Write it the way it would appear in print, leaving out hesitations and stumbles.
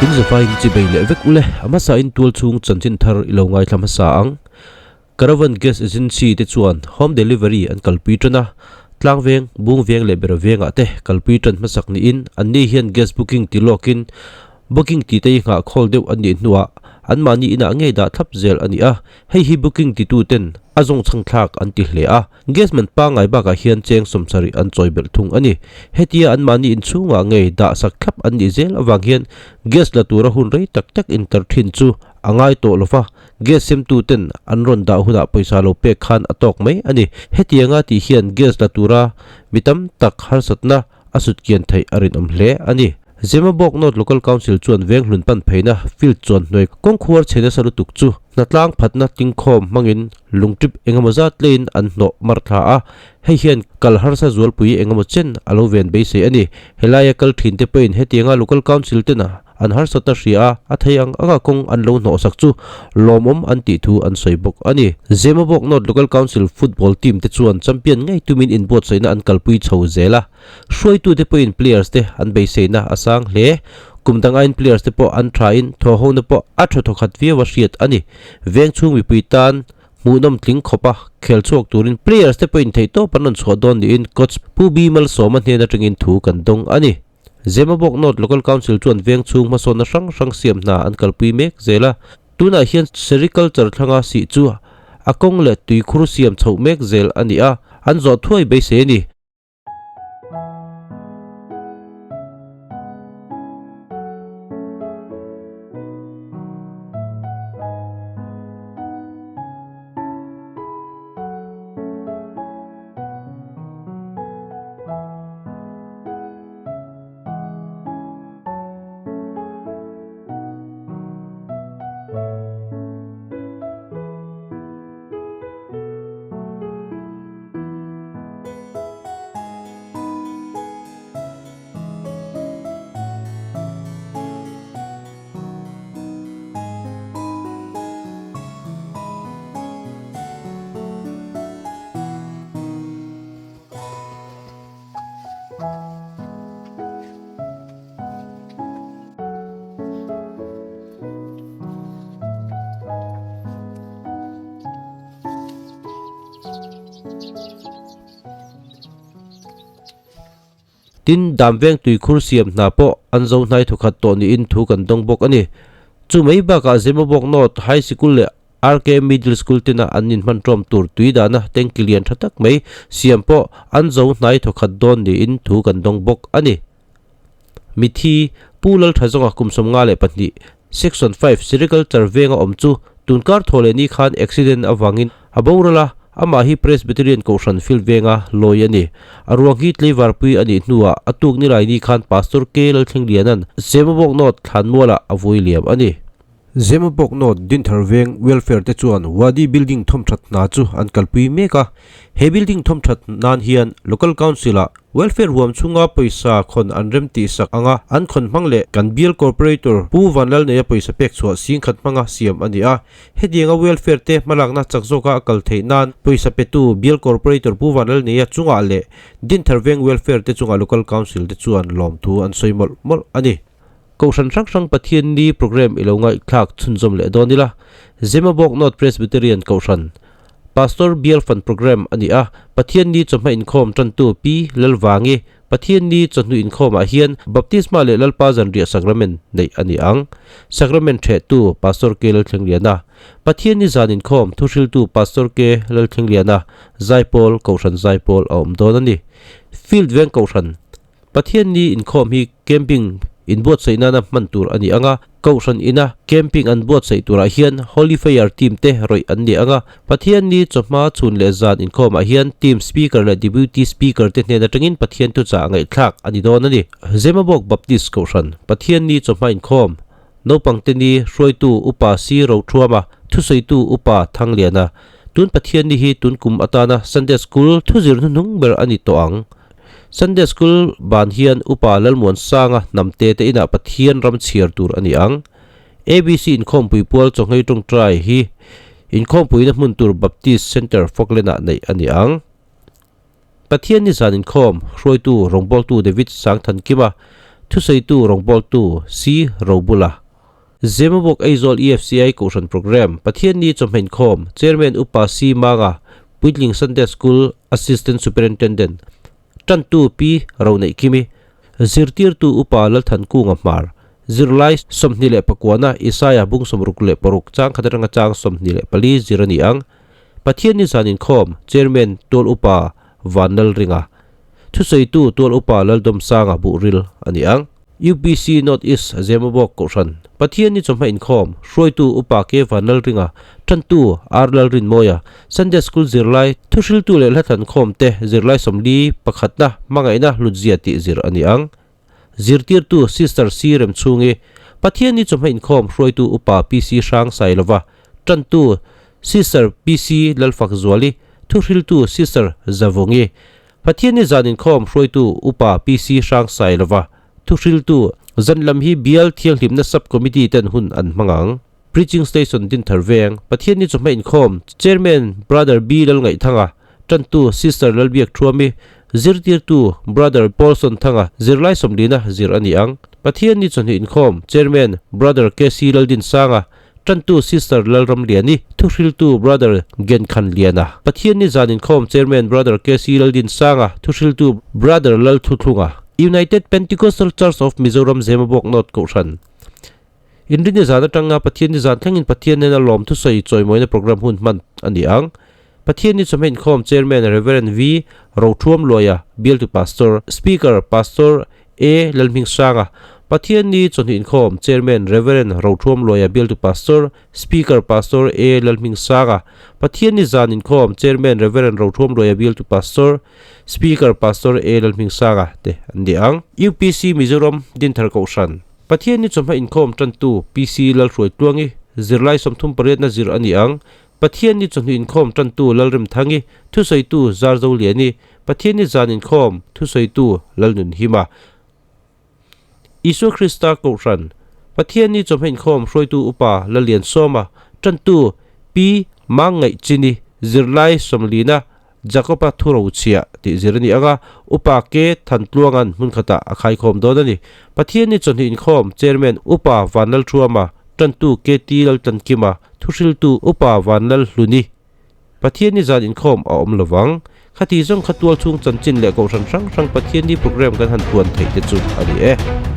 In zavaiin chibei leh vek ule, a hmasain tual chhung chanchin thar i lo ngaithla hmasa ang. Caravan Gas Agency te chuan home delivery an kalpui tan a, tlang veng, bung veng leh bera vengah te kalpui tan hmasak niin anni hian gas booking ti lawkin booking tih te hi nghah khawl deuh an nih hnuah anmahni inah ngei dah thlap zel a ni a, hei hi booking titu ten a zawngchhang thlak an ti hle a, gas man pangngai bakah hian cheng sawmsarih an chawi belh thung a ni. Hetia anmahni inchhungah ngei dah sak thlap an nih zel avang hian gas la tura hun rei tak tak intar thin chu a ngai tawh lo va, Gas semtu ten an rawn dah hunah pawisa lo pek khan a tawk mai a ni. Hetianga tih hian gas la tura mi tam tak harsatna a sut kian theih a rinawm hle a ni. Zemabawk North Local Council chuan veng hlun pan pheina field chuan hnuai kawngkhuar chhe nasa lutuk chu hnatlang phatna tingkhawm hmangin lungtip engemaw zat tlein an hnawh mar thla a, hei hian kal harsa zualpui engemaw chen a lo ven beisei a ni. Helaia kal thinte pawhin hetianga Local Council tena An harsat a hria a, a thei ang anga kawng an lo hnawhsak chu lawmawm an tih thu an sawi bawk a ni. Zemabawk North Local Council football team te chuan champion ngei tumin inbuatsaihna an kalpui chho zel a, hruaitute pawhin players te an beiseina a sang hle. Kum dang aiin players te pawh an thain thawhhona pawh a tha thawkhat viau a hriat a ni. Veng chhung mipui tan hmuhnawm tling khawpa khel chhuak turin players te pawhin theihtawp an rawn chhuah dawn niin coach Pu B Malsawma hnen atangin thu kan dawng a ni. Zemabawk North Local Council chuan veng chhung hmasawnna hrang hrang siam hna an kalpui mek zel a, tunah hian sericulture thlanga sih chu a kawng leh tuikhur siam chhoh mek zel a ni a, an zawh thuai beisei a ni. Tin, Damveng tuikhur siam hna pawh an zo hnai thawkhat tawh niin thu kan dawng bawk a ni. Chu mai bakah Zemabawk North High Sikul leh RK Middle School tena an inhman ṭawm tur tui dahna tanky lian ṭha tak mai siam pawh an zo hnai thawkhat dawn niin thu kan dawng bawk a ni. Mithi, Pu Lalṭhazawnga kum 52, Section 5, Sericulture venga awm chu tunkar thaw leh ni khan accident avangin a boral a, amah hi Presbyterian Kohhran field venga lawi a ni. A ruang hi tleivarpui a nih hnuah a tuk nilai ni khan Pastor K Lalthlengliana'n Semabawk North Thlanmualah a vui liam a ni. Zemabawk North Dinthar Veng Welfare te chuan Wadi Building thawmthat hna chu an kalpui mek a, he building thawmthat nan hian Local Council ah Welfare huam chhunga pawisa khawn an rem tih sak anga an khawn hmang leh kan Bial Corporator Pu Vanlalneia pawisa pek chhuah singkhat hmanga siam a ni a, hetianga Welfare te hmalakna chak zawka a kal theih nan pawisa petu Bial Corporator Pu Vanlalneia chungah leh Dinthar Veng Welfare te chungah Local Council te chuan lawmthu an sawi mawlh mawlh a ni. Kohhran hrang hrang Pathian ni program i lo ngaihthlak chhunzawm leh dawn ila. Zemabawk North Presbyterian Kohhran Pastor Bial Fund Program a ni a, Pathian ni chawhma inkhawm tantu Pi Lalvangi, Pathian ni chawhnu inkhawmah hian Baptisma leh Lalpa Zanriah Sacrament neih a ni ang. Sacrament thehtu Pastor K Lalthlengliana, Pathian ni zan inkhawm thuhriltu Pastor K Lalthlengliana, Zaipawl, Kohhran Zaipawl a awm dawn a ni. Field Veng Kohhran. Pathian ni inkhawm hi camping inbuatsaih nana hman tur a ni ang a, Kohhran ina camping an buatsaih turah hian Holy Fire team te rawih an ni ang a, Pathian ni chawhma chhun leh zan inkhawmah hian team speaker leh deputy speaker te hnen atangin Pathian thuchah ngaihthlak a ni dawn a ni. Zemabawk Baptist Kohhran, Pathian ni chawhma inkhawm, naupangte ni hruaitu Upa Si Rothuama, thusawitu Upa Thangliana. Tun Pathian ni hi tun kum atana Sunday School thuzir hnuhnung ber a ni tawh ang. Sunday School ban hian Upa Lalmuansanga hnamte te inah Pathian ram chhiar tur a ni ang. ABC inkhawmpui pual chawhngei tawngtai hi inkhawmpuina hmun tur Baptist Centre Falkland-ah neih a ni ang. Pathian nizan inkhawm hruaitu rawngbawltu David Sangthankima, thusawitu rawngbawltu C. Robula, Zemabawk Aizawl EFCI Kohhran Programme, Pathian ni chawhmeh inkhawm Chairman Upa C. Manga, Puitling Sunday School Assistant Superintendent, Tantu Pi Roneihkimi, Zirtirtu Upa Lalthankunga Hmar, Zirlai 29 Isaiah bung 66 chang khat atanga chang 24 zir a ni ang. Pathian ni zan inkhawm Chairman Tual Upa Vanlalringa, Thusawitu Tual Upa Laldawmsanga Buhril a ni ang. UPC North East Zemabawk Kohhran, Pathian ni chawhma inkhawm, hruaitu Upa K Vanlalringa, Tantu R Lalrinmawia, Sunday School zirlai, thuhriltu leh hla thlankhawm te zirlai 41 na hmangaihna hlutzia tih zir a ni ang. Zirtirtu Sister C Remchhungi, Pathian ni chawhma inkhawm, hruaitu Upa PC Hrangsailova, Tantu Sister PC Lalfakzuali, thuhriltu Sister Zavungi, Pathian ni zan inkhawm hruaitu Upa PC Hrangsailova thuhriltu zan lam hi Bial Thianghlimna Sub Committee ten hun an hmang ang. Preaching Station Dinthar Veng, Pathian ni chawhma inkhawm Chairman Brother B Lalngaihthanga, Tantu Sister Lalbiak Thuami, Zirtirtu Brother Paulson Thanga zirlai 40na zir a ni ang. Pathian ni chawhni inkhawm Chairman Brother KC Laldinsanga, Tantu Sister Lalramliani, Thuhriltu Brother Genkhanliana, Pathian ni zan inkhawm Chairman Brother KC Laldinsanga, Thuhriltu Brother Lalthuthlunga, United Pentecostal Church of Mizoram Zemabawk North Kohhran. Inrini zan atanga Pathian ni zan thlengin Pathian nena lawm thusawi chawimawina program hun hman a ni ang. Pathian ni chawhmeh inkhawm Chairman Rev. V. Rothuam Luaia, Bialtu Pastor, Speaker Pastor A. Lalhmingsanga, Pathian ni chawhnih inkhawm Chairman Rev. Rothuam Luaia, Bialtu Pastor, Speaker Pastor A. Lalhmingsanga, Pathian ni zan inkhawm Chairman Rev. Rothuam Luaia, Bialtu Pastor, Speaker Pastor A. Lalhmingsanga te an ni ang. UPC Mizoram Dinthar Kohhran, Pathian ni chawhma inkhawm tantu PC Lalhruaitluangi, zirlai 38 na zir a ni ang. Pathian ni chawhnu inkhawm tantu Lalremthangi, thusawitu Zarzoliani, Pathian ni zan inkhawm thusawitu Lalnunhima. Isua Krista Kohhran, Pathian ni chawhma inkhawm hruaitu Upa Laliansawma, tantu Pi Mangngaihchini, zirlai 40 na Jakoba thu ro chhiah tih zir a ni ang a, Upa K Thantluanga'n hmun khatah a khaikhawm dawn a ni. Pathian ni chawhnih inkhawm Chairman Upa Vanlalthuama, Tantu KT Laltankima, Thuhriltu Upa Vanlalhluni. Pathian ni zan inkhawm a awm lovang. Khati zawng kha tual chhung chanchin leh kohhran hrang hrang Pathian ni program kan han puan theih te chu a ni e.